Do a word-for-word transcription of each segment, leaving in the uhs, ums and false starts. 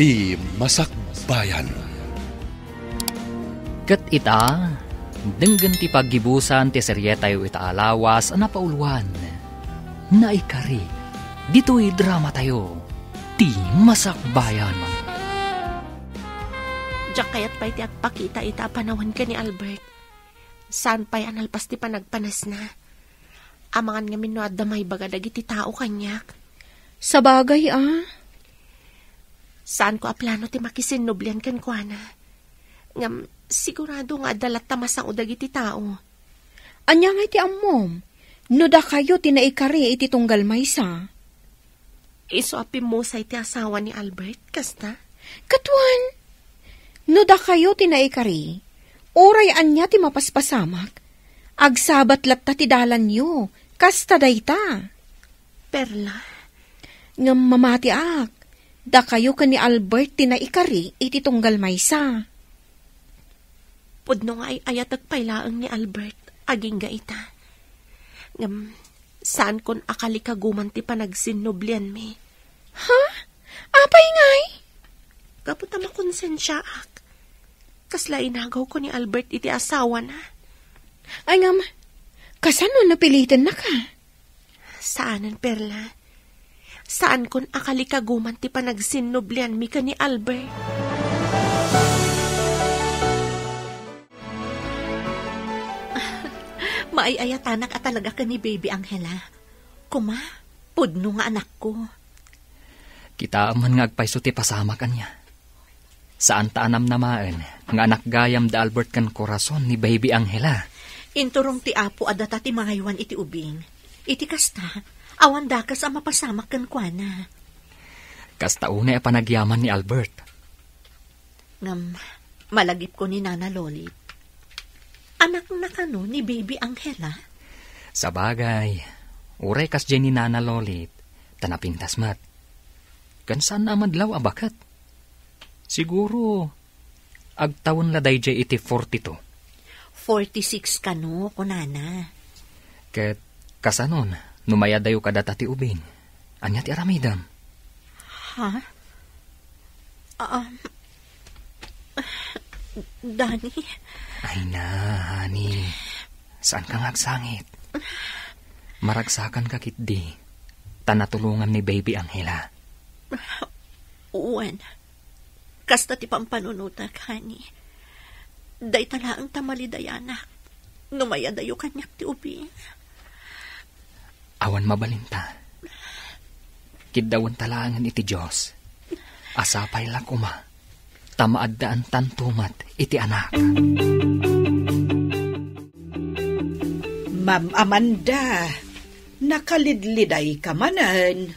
Ti Masakbayan. Ket ita, denggen ti paggibusan ti serietayo ita a lawas a napauluan, Naikari, ditoy dramatayo, Ti Masakbayan. Diak kayat pay ti agpakita ita a panawen ken ni Albert. Saan pay a nalpas ti panagpanasna. Amangan ngamin no adda maibaga dagiti tao kaniak. Sabagay a. Saanko a plano ti makisinnublian kenkuana. Ngem sigurado nga adda latta masao dagiti tao. Ania ngay ti ammom? No dakayo ti naikari iti tunggal maysa. Isu a pimmusay ti asawa ni Albert, kasta? Ket wen, no dakayo ti naikari, uray ania ti mapaspasamak, agsabat latta ti dalanyo, kasta dayta. Perla? Ngem mamatiak, dakayo ken ni Albert ti naikari iti tunggal maysa. Pudno nga ay-ayatek pay laeng ni Albert, agingga ita. Ngem, saankon a kalikaguman ti panagsinnublianmi. Ha? Apay ngay? Gapu ta makonsensiaak. Kasla inagawko ni Albert iti asawana. Ay ngem, kasano no pilitennaka? Saanen, Perla. Saankon a kalikaguman ti panagsinnublianmi ken ni Albert. Maay-ayatanak a talaga ken ni Baby Angela. Kuma, pudno nga anakko. Kitaem man nga agpayso ti pasamak, ania. Saan ta a namnamaen nga anak gayam da Albert ken Corazon ni Baby Angela. Inturong ti Apo a data ti mangaywan iti ubing. Iti kasta, awan dakes a mapasamak kenkuana. Kasta unay a panagyaman ni Albert. Ngem, malagipko ni Nana Lolit. Anakna kano ni Baby Angela? Sabagay, uray kasdiay ni Nana Lolit, ta napintas met. Ken saan a madlaw a baket. Siguro, agtawen la daydiay iti forty-two. Forty-six kano, kunana. Ket kasanon, no mayadayo kadata ti ubing? Ania ti aramidem? Ha? Um, Danny? Ay na, honey. Saan ka nga agsangit? Maragsakan ka ketdi. Ta natulongan ni Baby Angela. Wen. Kasta ti pampanunotak, honey. Dayta laeng ta malidayanak no mayadayo kaniak ti ubing. Awan mabalinta. Kiddawenta laengen iti Dios. A sapay la koma ta maaddaantanto met iti anak. Ma'am Amanda, nakalidliday ka manen.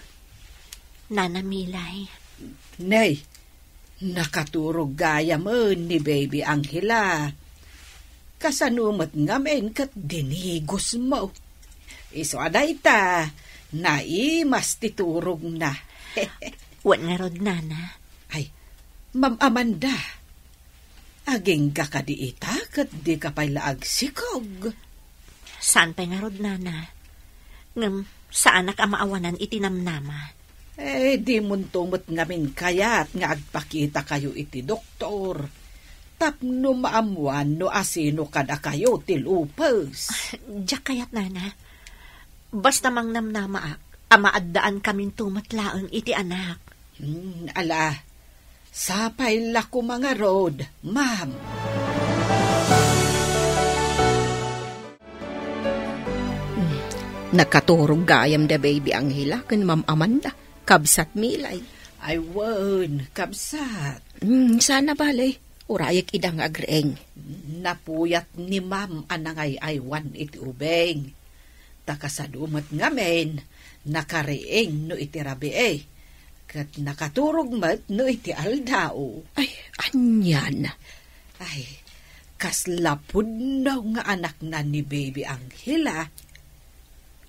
Nana Milay. Nay, nakaturog gayamen ni Baby Angela. Kasano met ngamin ket dinigos mo? Isu a dayta, naimas ti turogna. Wen ngarud, Nana. Ay, Ma'am Amanda, agingga kadi ita ket dika pay la agsikog? Saan pay ngarud, Nana. Ngem saanak a maawanan iti namnama. Eh, dimonto met ngamin kayat nga agpakitakayo iti doktor tapno maammoan no asino kadakayo ti lupus. Diak kayat, Nana. Basta mangnamnamaak a maaddaankaminto met laeng iti anak. Hmm, ala, sapay la koma ngarud, ma'am. Hmm, nakaturog gayam da Baby Angela ken Ma'am Amanda, kabsat Milay. Ay, wen, kabsat. Hmm, saan a bale, urayek ida nga agriing. Napuyat ni Ma'am a nangay-aywan iti ubing. Ta kasano met ngamin, nakariing no iti rabii, ket nakaturog met no iti aldaw. Ay, anian? Ay, kasla pudno nga anakna ni Baby Angela.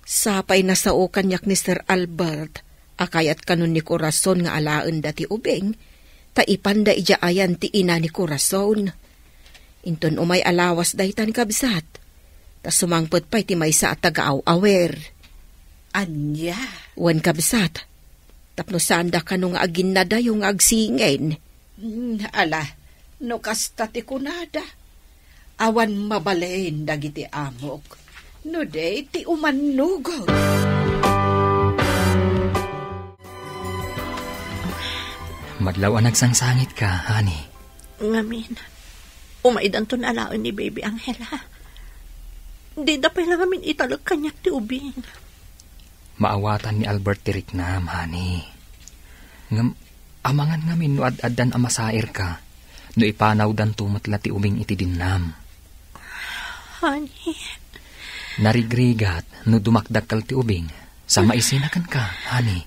Sapay nasao kaniak ni Sir Albert a kayat kanon ni Corazon nga alaenda ti ubing, ta ipanda idiay ayan ti ina ni Corazon. Inton umay a lawas dayta ni kabsat, ta sumangpet pay ti maysa a tagaaw-awer. Ania? Wen, kabsat, tapno saanda kano nga aginnadayo nga agsingin. Mm, ala, no kasta ti kunada, awan mabalin dagiti amok, no di ti umannugor. Madlaw a nagsangsangitka, honey. Ngamin, umaydanton alaen ni Baby Angela. Dida pay la ngamin italek kaniak ti ubing. Maawatan ni Albert ti riknam, honey. Ngem, amangan ngamin no ad-addan a masairka, no ipanawdanto met la ti ubing iti dinnam. Honey. Narigrigat no dumakdakkel ti ubing, sa maisina kenka, honey.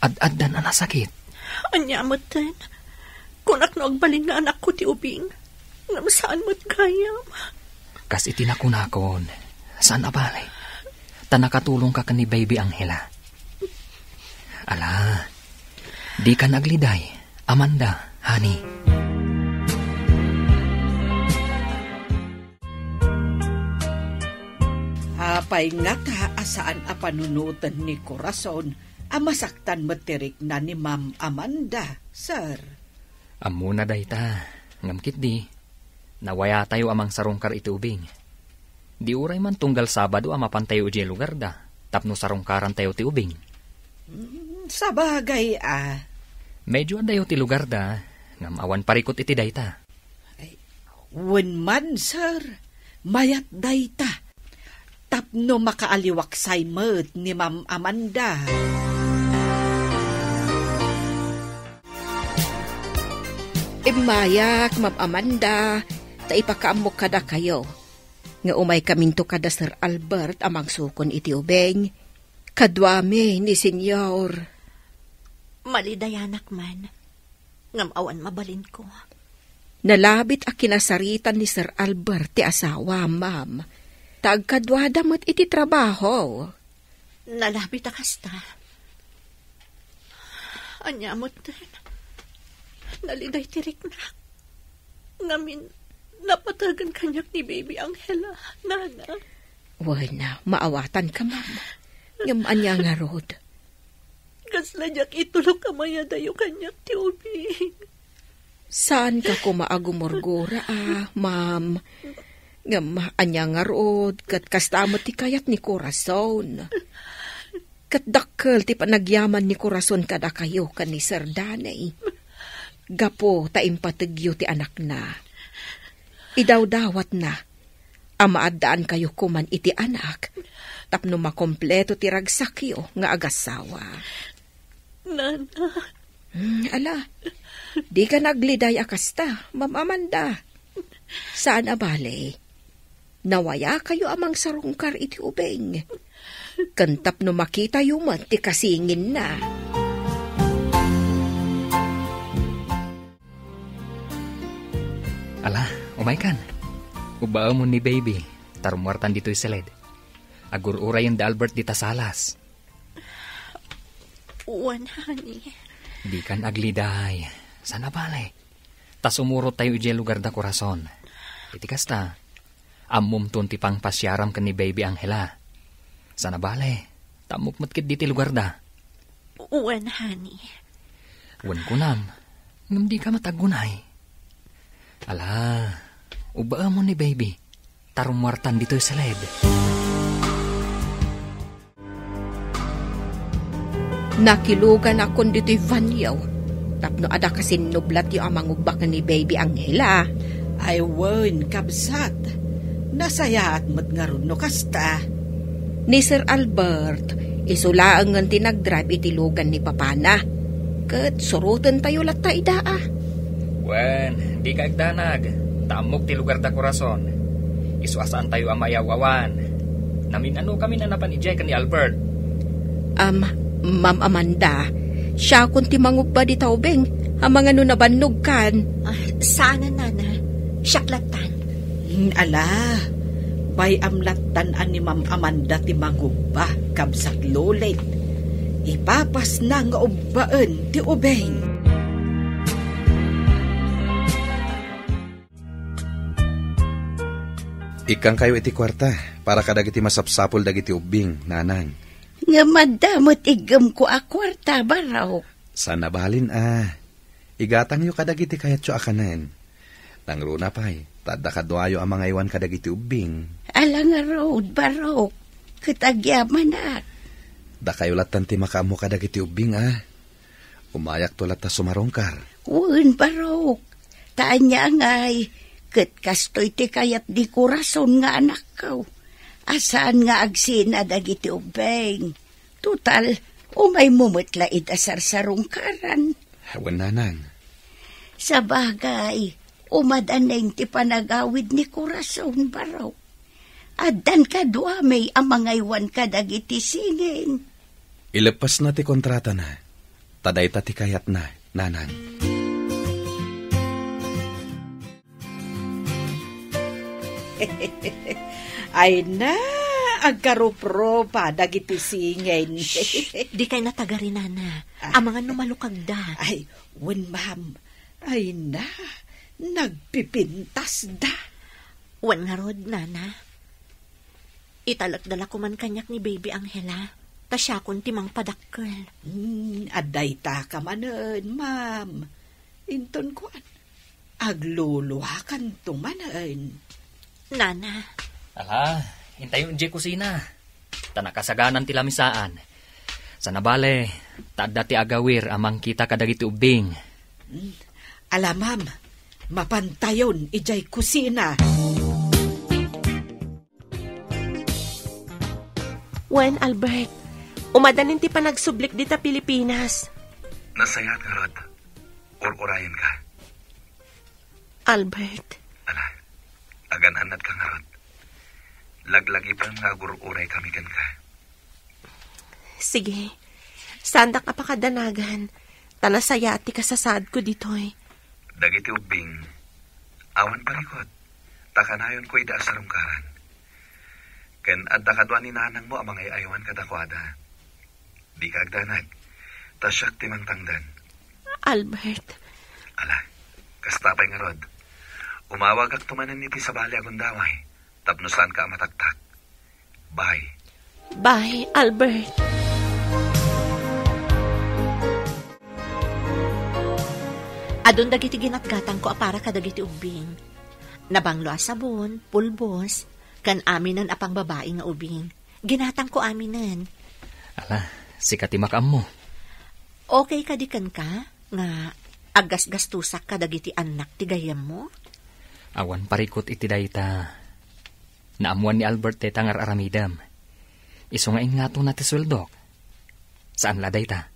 Ad-addan a nasakit. Ania metten? Kunak no agbalin nga anakko ti ubing, ngem saan met gayam. Kas iti nakunakon, saan a bale. Ta nakatulongka ken ni Baby Angela. Ala, dika naagliday, Amanda, honey. Apay ngata a saan a panunoten ni Corazon a masaktan met ti rikna ni Ma'am Amanda, sir? Ammona dayta, ngem ketdi, nawayatayo a mangsarungkar iti ubing. Di uray man tunggal Sabado a mapantayo idiay lugarda, tapno sarungkarantayo ti ubing. Mm, sabagay a. Medyo adayo ti lugarda, ngem awan parikut iti dayta. Ay, wen man, sir, mayat dayta. Tapno makaaliwaksay met ni Ma'am Amanda. Immayak, Ma'am Amanda, ta ipakaammok kadakayo nga umaykaminto kada Sir Albert a mangsukon iti ubing. Kaduami ni Senyor. Malidayanak man, ngem awan mabalinko. Nalabit a kinasaritan ni Sir Albert ti asawa, ma'am. Ta agkaduada met iti trabaho. Nalabit a kasta. Ania metten? Naliday ti riknak. Ngamin, napategen kaniak ni Baby Angela, nana. Wen, maawatanka, ma'am. Ngem ania ngarud? Kasla diak itulok a mayadayo kaniak ti ubing. Saanka koma a gumurgura, a, ma'am. Ngem ania ngarud, ket kasta met ti kayat ni Corazon. Ket dakkel ti panagyaman ni Corazon kadakayo ken ni Sir Danny. Gapu ta impategyo ti anakna. Idawdawatna a maaddaankayo koman iti anak tapno makompleto ti ragsakyo nga agassawa. Nana. Hmm, ala, dika naagliday a kasta, Ma'am Amanda. Saan a bale, nawayakayo a mangsarungkar iti ubing. Ken tapno makitayo met ti kasinginna. Ala, umaykan. Ubbaemon ni Baby, ta rummuartan ditoy siled. Agur-urayen da Albert dita salas. Wen, honey. Dikan agliday. Saan a bale. Ta sumurot tayo idiay lugar da Corazon. Iti kasta, ammomton ti pangpasiaram ken ni Baby Angela. Saan a bale, ta ammok met ketdi ti lugar da. Wen, honey. Wen kunam, ngem dika met aggunay. Ala, ubbaemon ni Baby, ta rummuartan ditoy siled. Nakiluganakon ditoy banyo tapno adda kasinnublatyo a mangubba ken ni Baby Angela. Ay wen, kabsat. Nasayaat met ngarud no kasta. Ni Sir Albert, isu laengen ti nagdrive iti lugan ni papana. Ket surotentayo latta ida, a. Wen, dika agdanag, ta ammok ti lugar da Corazon. Isu a saantayo a mayaw-awan. Namin-anokamin a napan idiay ken ni Albert. Am, Ma'am Amanda, siakon ti mangubba dita ubing, amangan no nabannogkan. Ah, saanen, nana. Siak lattan. Hmm, ala, bay-am lattan a ni Ma'am Amanda ti mangubba, kabsat Lolit. Ipapasna nga ubbaen ti ubing. Ikkankayo iti kuarta para kadagiti masapsapul dagiti ubbing, nanang. Ngem adda met iggemko a kuarta, Barok. Saan a balin a. Igatangyo kadagiti kayatyo a kanen. Nangruna pay, ta adda kaduayo a mangaywan kadagiti ubbing. Ala ngarud, Barok, ket agyamanak. Dakayo lattan ti makaammo kadagiti ubbing, a. Umayakto latta sumarungkar. Wen, Barok. Ta ania ngay, ket kastoy ti kayat ni Corazon nga anakko. A saan nga agsina dagiti ubbing. Total, umaymo met la ida sarsarungkaran. Wen, nanang. Sabagay, umadaneng ti panagawid ni Corazon, Barok. Addan kaduami a mangaywan kadagiti singin. Ileppesna ti kontratana, ta dayta ti kayatna, nanang. Ay na, agkarupropa dagiti singin. Shh! Dikay natagari, nana. Ah. Amangan no malukagda. Ay, wen, ma'am. Ay na, nagpipintasda. Wen ngarud, nana. Italekda la koman kaniak ni Baby Angela, ta siakon ti mangpadakkel. Hmm, adda ita ka manen, ma'am. Inton kuan, agluluakanto manen. Nana. Ala, intayo idiay kusina. Ta nakasaganan ti lamisaan. Saan a bale, ta adda ti agawir a mangkita kadagiti ubbing. Hmm. Ala, ma'am, mapantayon idiay kusina. Wen, Albert, umadanin ti panagsublik dita Pilipinas. Nasayaat ngarud, ur-urayenka. Albert. Ala, agan-annadka ngarud. Laglagipem nga agur-uraykami kenka. Sige. Saandak a pakadanagan, ta nasayaat ti kasasaadko ditoy. Dagiti ubbing, awan parikut, ta kanayonko ida a sarungkaran. Ken adda kadua ni nanangmo a mangay-aywan kadakuada. Dika agdanag, ta siak ti mangtangdan. Albert. Ala, kasta pay ngarud. Umawagakto manen iti sabali a gundaway, tapno saanka a mataktak. Bye. Bye, Albert. Adun dagiti ginatgatangko a para kadagiti ubbing. Nabanglo a sabon, pulbos, ken aminen a pangbabai nga ubing. Ginatangko aminen. Ala, sika ti makaammo. Okay kadi kenka nga aggasgastusak kadagiti annak ti gayyemmo? Awan parikut iti dayta. Naammuan ni Albert dayta nga ar-aramidem. Isu nga ingatona ti sueldok. Saan la dayta.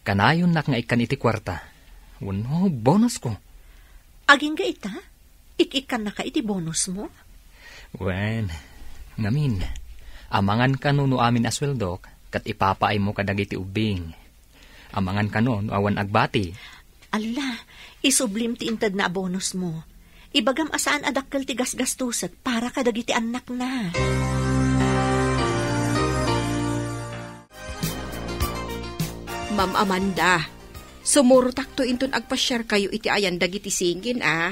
Kanayonnak nga ikkan iti kuarta. Wenno bonusko. Agingga ita? Ik-ikkannaka iti bonusmo? Wen, ngamin, amangan kano no amin a sueldok, ket ipapaaymo kadagiti ubbing. Amangan kano no awan agbati. Alla, isublim ti intedna a bonusmo. Ibagam a saan a dakkel ti gasgastusek para kadagiti annakna. Ma'am Amanda, sumurotakto inton agpasiarkayo iti ayan dagiti singin, a.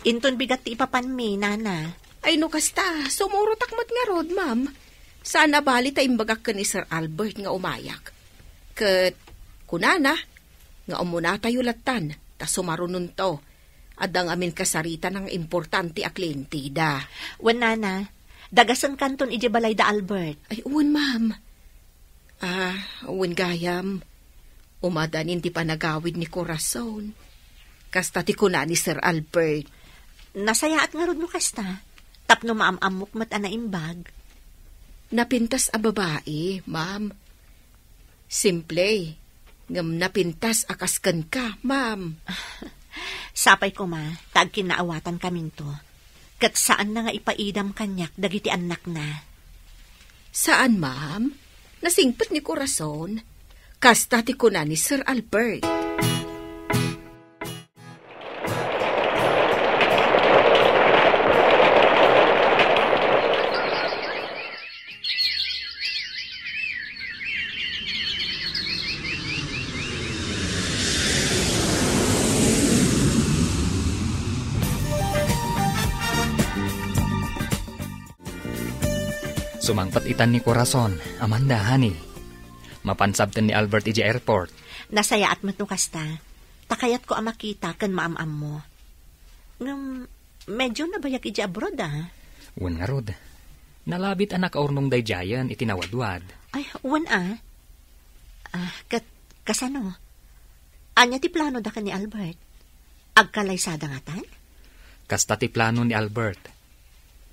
Inton bigat ti ipapanmi, nana. Ay, no kasta, sumurotak met ngarud, ma'am. Saan a bali ta imbagak ken ni Sir Albert nga umayak. Ket kunana nga umunatayo lattan, ta sumarunonto. Adda ngamin kasarita nga importante a klienteda. Wen, nana, dagasenkanton idiay balay da Albert. Ay, wen, ma'am. Ah, wen gayam. Umadanin ti panagawid ni Corazon. Kasta ti kuna ni Sir Albert. Nasayaat ngarud no kasta. Tapno maam-ammok met a naimbag. Napintas a babai, ma'am. Simple, ngem napintas a kas kenka, ma'am. Sapay koma, ta agkinnaawatankaminto. Ket saanna nga ipaidam kaniak dagiti annakna. Saan, ma'am? Nasingpet ni Corazon. Kasta ti kuna ni Sir Albert. Sumangpet itan ni Corazon, Amanda, honey. Mapan sabten ni Albert idiay airport. Nasayaat met no kasta. Ta kayatko a makita ken maam-ammo. Ngem, medyo nabayag idiay abroad, a. Wen ngarud. Nalabit a nakaurnong daydiayen iti nawadwad. Ay, wen a. Ah, ket kasano? Ania ti planoda ken ni Albert? Agkallaysada ngatan? Kasta ti plano ni Albert.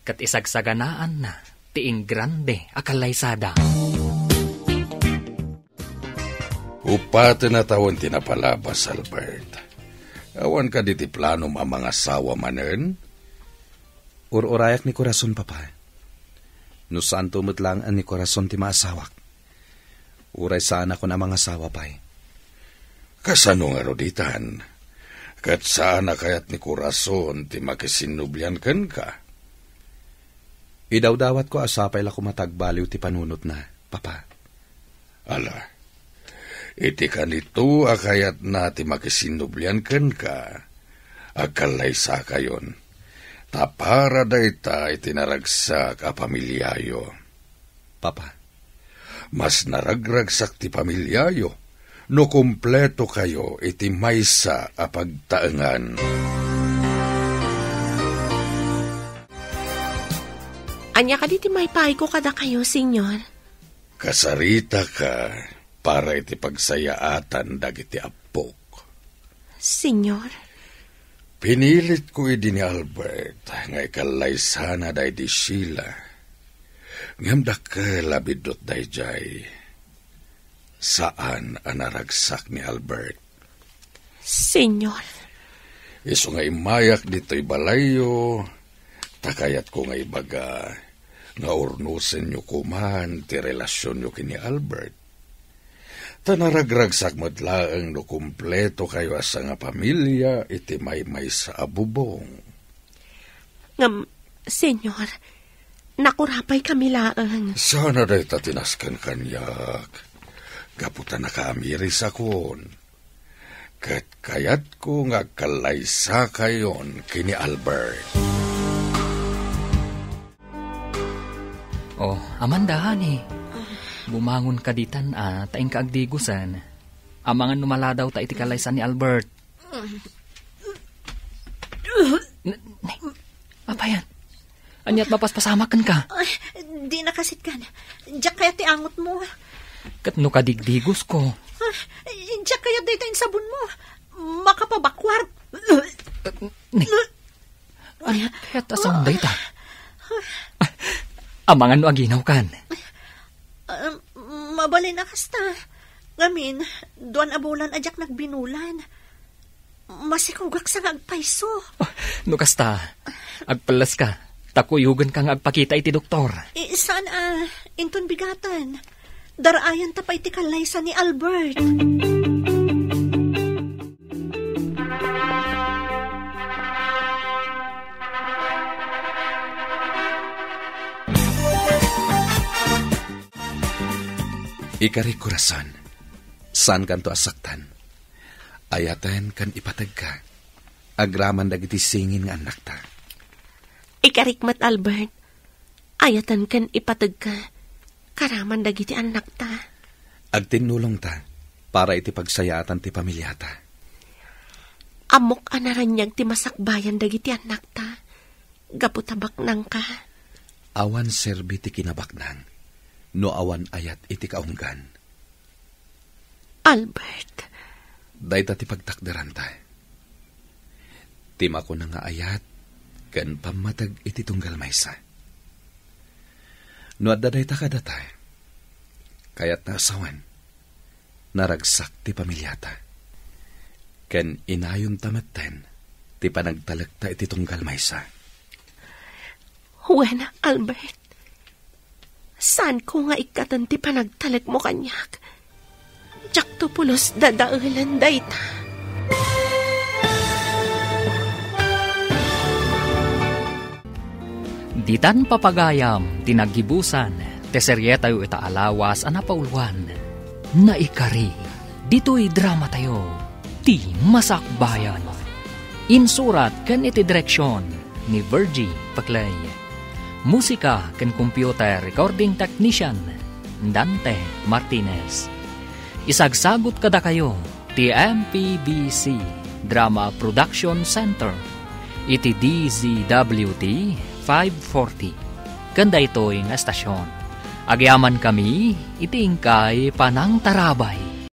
Ket isagsaganaanna ti ingrande a kallaysada. Upaten a tawen ti napalabas, Albert. Awan kadi ti planom a mangasawa manen? Ur-urayak ni Corazon, Papa. No saanto met laeng a ni Corazon ti maasawak, uray saanakon a mangasawa pay. Kasano ngarud itan? Ket saan a kayat ni Corazon ti makisinnublian kenka? Idawdawatko a sapay la koma ta agbaliw ti panunotna, Papa. Ala, iti kanito a kayatna ti makisinnublian kenka, agkallaysakayon, ta para dayta iti naragsak a pamiliayo. Papa. Mas naragragsak ti pamiliayo no kumpleto kayo iti maysa a pagtaengan. Ania kadi ti maipayko kadakayo, Senyor? Kasaritaka para iti pagsayaatan dagiti appok. Senyor? Pinilitko idi ni Albert nga ikallaysana daydi Sheila. Ngem dakkel a biddut daydiay. Saan a naragsak ni Albert. Senyor. Isu nga immayak ditoy balayyo, ta kayatko nga ibaga nga urnosenyo koman ti relasionyo ken ni Albert. Ta naragragsak met laeng no kumpleto kayo a sangapamilia iti maymaysa a bubong. Ngem, Senyor, nakurapay kami laeng. Saan a dayta ti nasken kaniak, gapu ta nakaamirisakon. Ket kayatko nga agkallaysakayon ken ni Albert. Oh, Amanda, honey. Bumangon ka ditan, a, ta inka agdigosen. Amangan no maladawta iti kallaysan ni Albert. N-, n-, apay yan? Ania't mapaspasamak kenka? Ay, di nakasitkan. Diak kayat ti angotmo. Ket no kadigdigosko? Ay, diak kayat dayta insabonmo. Makapabakwar. Ni, ania't kayat a saon dayta? Amangan no aginawkan. Ah, mabalin a kasta. Ngamin, duan a bulan a diak nagbinulan. Masikogak sa nga agpayso. Oh, no kasta, agpelleska, ta kuyogenka nga agpakita iti doktor. Eh, saan a, inton bigaten. Daraayanta pay ti kallaysa ni Albert. Ikarik, Corazon, saankanto a saktan. Ayaten ken ipategka, agraman dagiti singin nga annakta. Ikarik met, Albert. Ayaten ken ipategka, karaman dagiti annakta. Agtinnulongta para iti pagsayaatan ti pamiliata. Ammok a naraniag ti masakbayan dagiti annakta, gapu ta baknangka. Awan serbi ti kinabaknang no awan ayat iti kaunggan. Albert. Dayta ti pagtakderanta. Ti makuna nga ayat ken pammateg iti tunggal maysa. No adda dayta kadata, kayatna a sawen, naragsak ti pamiliata. Ken inayonta metten ti panagtalekta iti tunggal maysa. Wen, Albert. Saanko nga ikkaten ti panagtalekmo kaniak. Diakto pulos dadaelen dayta. Ditan papagayam ti naggibusan ti serietayo ita a lawas a napauluan, Naikari. Ditoy dramatayo, Ti Masakbayan. Insurat ken iti direksion ni Virgie Paclay. Musika ken computer recording technician, Dante Martinez. Isagsagut kadakayo ti M P B C Drama Production Center iti D Z W T five forty ken daytoy nga estasion. Agyamankami iti inkay panangtarabay.